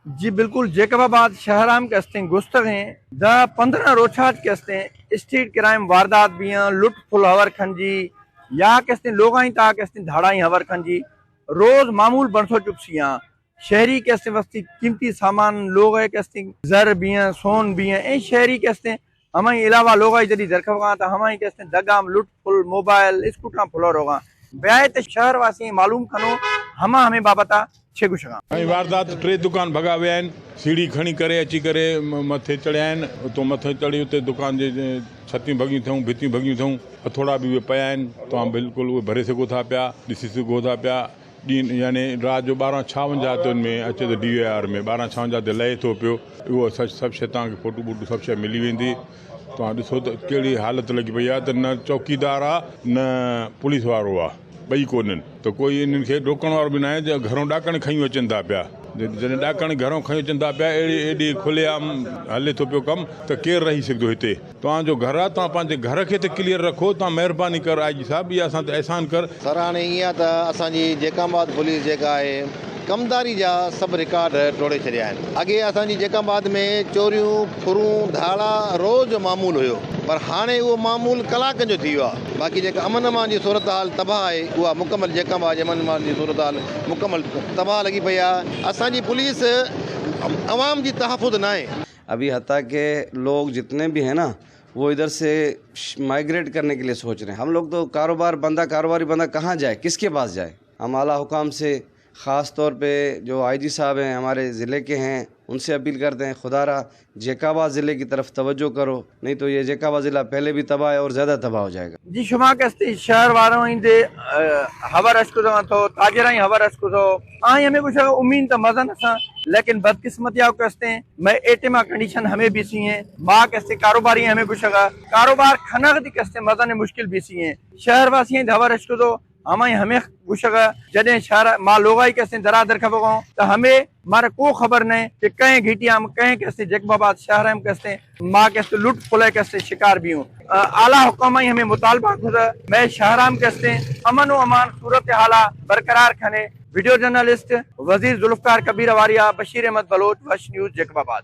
जी बिल्कुल जैकबाबाद शहराम के हस्ते गुस्तगें 10 15 रोछाज के हस्ते स्ट्रीट क्राइम वारदात भी हैं लुट फुल हवर खंजी या के हस्ते लोग ता के हस्ते धाड़ाई हवर खंजी रोज मामूल बनसो चुपसियां शहरी के हस्ते वस्ती कीमती सामान लोग के हस्ते जर भी हैं सोन भी हैं ए शहरी के हस्ते हमारी अलावा लोग जॾहिं दरखवा त हमारी के हस्ते दगाम लुट फुल मोबाइल स्कूटर फुलर होगा ब्याए त शहर वासी मालूम खनो हमा हमें बाबत छे गुशगा। ऐं वारदात टे दुकान भॻा विया आहिनि, सीढ़ी खणी करे अची करे मथे चढ़िया आहिनि, उतो मथे चढ़ी उते दुकान जे छतियूं भॻियूं थियूं, भितियूं भॻियूं थियूं, हथौड़ा बि उहे पया आहिनि, तव्हां बिल्कुलु उहे भरे सघो था पिया, ॾिसी सघो था पिया। ॾींहुं यानी राति जो 12:56 ते उन में अचे त डी आर में 12:56 ते लहे थो पियो, उहो सभु शइ तव्हांखे फोटू वोटू सभु शइ मिली वेंदी। तव्हां ॾिसो त कहिड़ी हालत लॻी पई आहे, त न चौकीदार आहे न पुलिस वारो आहे, ॿई कोन्हनि, त कोई इन्हनि खे रोकण वारो बि न आहे। घरों ॾाकण खयूं अचनि था पिया, जॾहिं ॾाकण घरों खयूं अचनि था पिया, अहिड़ी एॾी खुलेआम हले थो पियो कमु, त केरु रही सघंदो हिते? तव्हांजो घरु आहे, तव्हां पंहिंजे घर खे त क्लियर रखो। तव्हां महिरबानी कर आई जी साहिबु, इहा असां ते अहसान कर। सर हाणे ईअं आहे त असांजी जैकबाबाद पुलिस जेका आहे कमदारी जा सभु रिकॉर्ड टोड़े छॾिया आहिनि। अॻे असांजी जैकबाबाद में चोरियूं फुरूं धाड़ा रोज़ जो मामूल हुयो, पर हाणे उहो मामूल कलाकनि जो थी वियो आहे। बाक़ी जेका अमन अमान जी सूरत हाल तबाह आहे, उहा मुकमल जैकबाबाद जे अमन अमान जी सूरत हाल मुकमल तबाह लॻी पई आहे। असांजी पुलिस अवाम जी तहफ़ुज़ न आहे। अभी हत्ता के लोग जितने भी हैं ना, वो इधर से माइग्रेट करने के लिए सोच रहे हैं। हम लोग तो कारोबार बंदा, कारोबारी बंदा कहाँ जाए, किसके पास जाए? हम आला हुकाम से ख़ास तौर पे जो आईजी साहब हैं हमारे ज़िले के हैं, उनसे अपील करते हैं खुदारा जैकबाबाद ज़िले की तरफ तवज्जो करो, नहीं तो ये जैकबाबाद ज़िला पहले भी तबाह है और ज़्यादा तबाह हो जाएगा। जी शुमा कस्ती शहर वारों ईंदे हवर अश्को थो ताजरा हवर अश्को थो आई हमें कुछ उम्मीद तो मज़न असां, लेकिन बदकिस्मती आओ कस्ते मैं एटीमा कंडीशन हमें भी सी है, माँ कस्ते कारोबारी हमें कुछ कारोबार खनग दी कस्ते मज़न मुश्किल भी सी है। शहर वासी हवर अश्को थो हमारी हमें गुशगा जॾहिं शहर मां लोग कस्ते दरा दर खबो तो हमें मारे को खबर नहीं कि कहीं घिटिया में कहीं कस्ते जैकबाबाद शहर में कस्ते मां कस्ते लुट फुले कस्ते शिकार भी हूँ। आला हुकम हमें मुतालबा खुद मैं शहराम कस्ते अमन व अमान सूरत हाला बरकरार खने। वीडियो जर्नलिस्ट वजीर जुल्फकार कबीर अवारिया, बशीर अहमद बलोच, वश न्यूज़, जैकबाबाद।